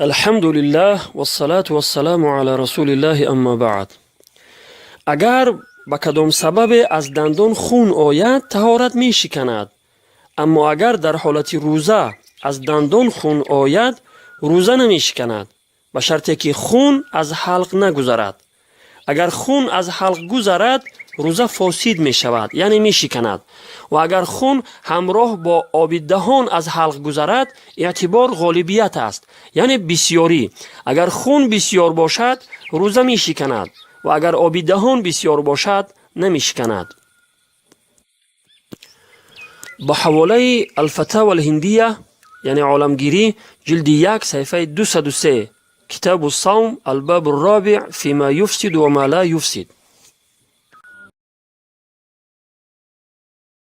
Алҳамдулиллаҳ вассалату вассаламу ала расулиллаҳи, амма баъд. Агар ба кадом сабабе аз дандон хун ояд, таҳорат мешиканад, аммо агар дар ҳолати рӯза аз дандон хун ояд, рӯза намешиканад, ба шарте ки хун аз ҳалқ нагузарад. Агар хун аз ҳалқ гузарад, рӯза фосид мешавад, яъне мешиканад, ва агар хун ҳамроҳ бо оби даҳон аз ҳалқ гузарад, эътибор ғолибият аст, яъне бисьёрӣ. Агар хун бисьёр бошад, рӯза мешиканад, ва агар оби даҳон бисьёр бошад, намешиканад. Ба ҳаволаи Алфатава Алҳиндия, яъне Оламгирӣ, ҷилди 1, саҳифаи 203, Китобу савм, албабу робиъ, фима юфсиду ва ма ла юфсид.